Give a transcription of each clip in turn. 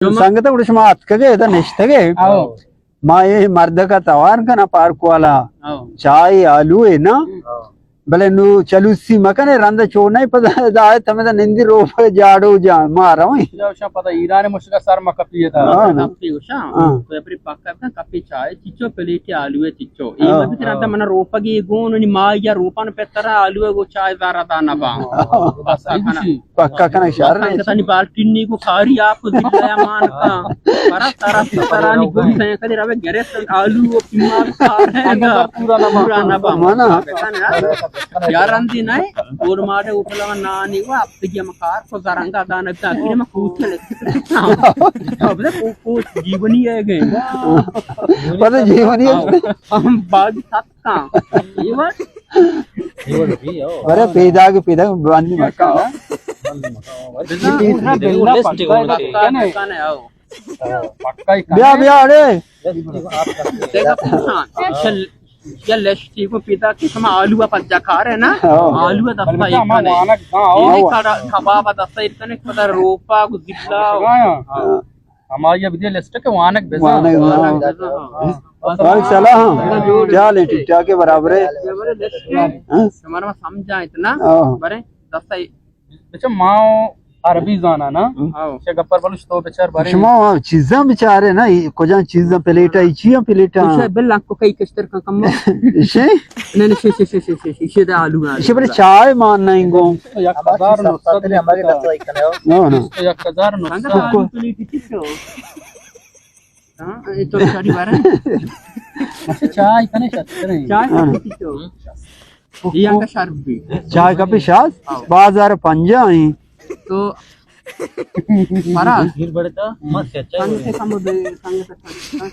سنگت گڑا شما اتکگے ادا نشتگے؟ او۔ ما اے مردکا توار کناں پارک والا۔ او۔ چائے آلو ہے نا؟ او۔ بلے نو چلوسی مکنے، رند چو نہیں پدا، ہدایت ہمیں نندی روپ جاڑو جان، ما رویں۔ یا شاہ پدا ایران مشکا سر مکپی ہے تا۔ ہاں نا۔ کپی گوشاں۔ ہاں۔ تو اپری پکا کن کپی چائے چچو، پلیٹ آلو ہے چچو۔ اے ہاں۔ مبی ترانتا من روپگی گون نی ما یا روپان پترا آلو ہے گو چائے زارا دا نبا۔ ہاں۔ بس کنا۔ پکا کنا شر۔ سنگتانی بالٹی نی گو کاری آپ کو دل یا مان کا۔ برا سارا سارا نی گو سین کدی روے گرے آلو و پیما کار ہے گا۔ پورا نبا۔ پورا نبا۔ مانا۔ یار رندی نہیں، اور ماڑے ہوٹل میں نانی وہ اب تک ہم کار کو زرنگا دانا تا کہ میں کوچ لے۔ اب کو کو جیونی ہے گئے۔ پتہ جیونی ہے۔ ہم باغ سات کا۔ یہ بات۔ ارے پیدا کے پیدا بندی مکا۔ بزاں۔ لسٹ ہے۔ پکا ہی بیا، بیا، اڑے۔ دیکھا پوچھاں، چل، یا لسٹی کو پیدا کہ شما آلو پجا کار ہے نا؟ ہاں۔ آلو دستا ایک کنے۔ وانک داں، ہاں۔ یہ کڑا کباب دستا ایک کنے، پدا روپا، گزلا۔ ہاں۔ ہماری اب یہ لسٹ ہے کہ وانک بزاں۔ وانک بزاں۔ وانک بزاں، ہاں۔ وانک سلا، ہاں۔ چال ہے، ٹھیک ٹھاک ہے، برابر ہے۔ ہاں۔ ہمارا سمجھا اتنا، ہاں۔ برے دستا بچہ ما عربی زانا نا۔ ہاں۔ چہ گپر بلوچ تو بچار بارے۔ شما چیزاں بچارے نا، کجا چیزاں پلیٹا، ای چیاں پلیٹا۔ بل لانکو کئی کشتر کا کم۔ شے؟ نہیں، نہیں، شے، شے، شے، دا آلو آ۔ شے بلے چائے مان نہیں گو۔ یک ہزار نو سد۔ ہاں، نا۔ یک ہزار نو سد۔ آلو پلیٹ کس ہو؟ ہاں، اے تو چاڑی بارے۔ اچھا، چائے کنے شت کریں۔ چائے کنے شت کریں۔ یہ انگا شرب بھی۔ چائے کپی شاز؟ ہاں۔ بازار پنجا ہیں۔ تو، مارا۔ گیر بڑتا، مت کیا چائے سنگ سے کم دے، سنگ سے کم۔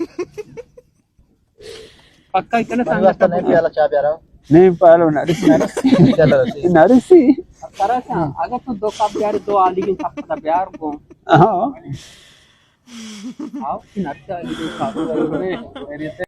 پکا ہی کنے سنگ سے کم۔ نہیں، پیالو نرسی۔ نرسی۔ چلو، ٹھیک۔ نرسی۔ کرا سا، اگر تو دو کپ بیار، دو آلی کی کپ بیار کو۔ ہاں۔ آؤ، نرسی آلی کی کپ۔